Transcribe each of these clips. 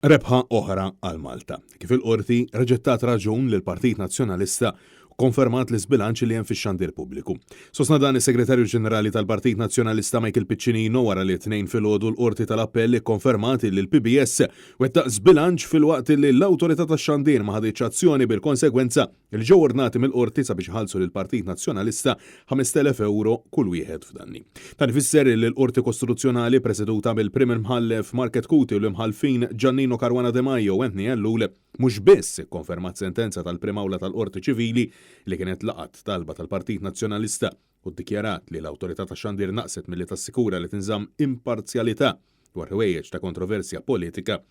Rebħa oħra għal Malta, kif il-Qorti reġgħet tat raġun lill-Partit Nazzjonalista u kkonfermat l-iżbilanċ li hemm fix-xandir pubbliku. Sostna dan is-Segretarju Ġenerali tal-Partit Nazzjonalista Michael Piccinino wara li t-Tnejn filgħodu l-Qorti tal-Appell ikkonfermat li l-PBS wettaq żbilanċ filwaqt li l-Awtorità tax-Xandir ma ħaditx azzjoni bil-konsegwenza li ġew ordnati mill-Qorti sabiex iħallsu lill-Partit Nazzjonalista 5,000 ewro kull wieħed f'danni. Dan ifisser li l-Qorti Kostituzzjonali preseduta mill-Prim Imħallef Mark Chetcuti u l-Imħallfin Giannino Caruana Demajo u Anthony Ellul mhux biss ikkonfermat sentenza tal-Prim Awla tal-Qorti Ċivili li kienet laqgħet talba tal-Partit Nazzjonalista u ddikjarat li l-Awtorità tax-Xandir naqset milli tassikura li tinżamm imparzjalità dwar ħwejjeġ ta' kontroversja politika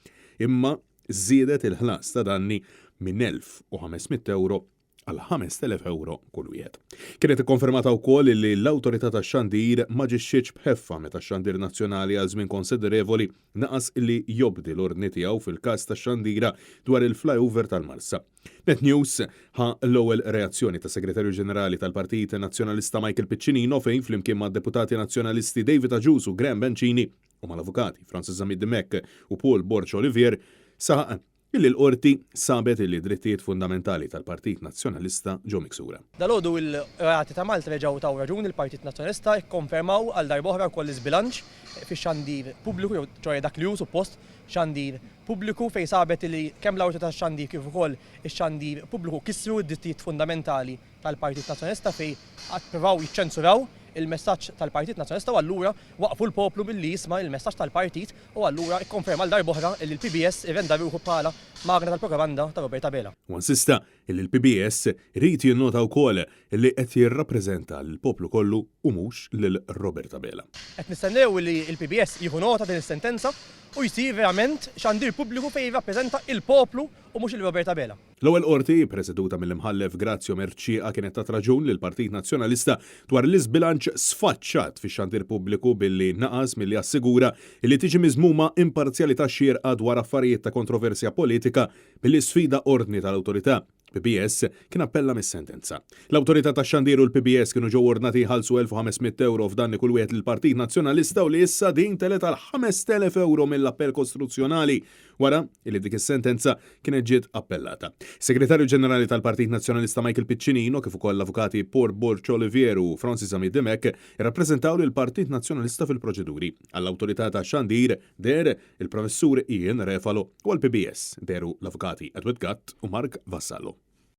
imma żiedet il-ħlas ta' danni minn 1,500 ewro għal 5,000 ewro kull wieħed. Kienet ikkonfermata wkoll li l-Awtorità tax-Xandir m'aġixxietx b'ħeffa meta x-Xandir Nazzjonali għal żmien konsiderevoli naqas li jobdi l-ordni tiegħu fil-każ tax-xandira dwar il-flyover tal-Marsa. Net News ħa l-ewwel reazzjoni tas-Segretarju Ġenerali tal-Partit Nazzjonalista Michael Piccinino fejn flimkien mad-Deputati Nazzjonalisti David Agius u Graham Bencini u mal-avukati Francis Zammit Dimech u Paul Borg Olivier, saħaq illi l-Qorti sabet illi d-drittijiet fundamentali tal-Partit Nazzjonalista ġew miksura. Dalgħodu l-Qrati ta' Malta reġgħu taw raġun lill-Partit Nazzjonalista, ikkonfermaw għal darba oħra wkoll l-iżbilanċ fix-xandir pubbliku jew ċoe dak li hu suppost xandir pubbliku fejn sabet li kemm l-Awtorità tax-Xandir kif ukoll ix-xandir pubbliku kisru d-drittijiet fundamentali tal-Partit Nazzjonalista fejn ppruvaw jiċċensuraw il-messaġġ tal-Partit Nazzjonalista u allura waqqfu l-poplu milli jisma' il-messaġġ tal-partit u allura ikkonferma għal darb'oħra illi l-PBS irrenda ruħu bħala magna tal-propaganda ta' Robert Abela. Huwa insista illi l-PBS irid jinnota wkoll illi qed jirrappreżenta lill-poplu kollu u mhux lil Robert Abela. Qed nistennew illi l-PBS jieħu nota din is-sentenza u jsir verament xandir pubbliku fejn jirrappreżenta il-poplu u mhux lil Robert Abela. L-ewwel Qorti, preseduta mill-Imħallef Grazio Mercieca kienet tat raġun lill-Partit Nazzjonalista dwar l-iżbilanċ sfaċċat fix-xandir pubbliku billi naqas milli jassigura li tiġi miżmuma imparzjalità xierqa dwar affarijiet ta' kontroversja politika billi sfida ordni tal-awtorità. PBS kien appella mis-sentenza. L-Awtorità tax-Xandir u l-PBS kienu ġew ordnati jħallsu 1,500 ewro f'danni kull wieħed lill-Partit Nazzjonalista u li issa din telgħet għal 5,000 ewro mill-appell kostituzzjonali wara li dik is-sentenza kienet ġiet appellata. Is-Segretarju Ġenerali tal-Partit Nazzjonalista Michael Piccinino kif ukoll l-Avukati Paul Borg Olivier u Francis Zammit Dimech irrappreżentaw lill-Partit Nazzjonalista fil-proċeduri. Għall-Awtorità tax-Xandir deher il-Professur Ian Refalo u għall-PBS dehru l-Avukati Edward Gatt u Mark Vassallo.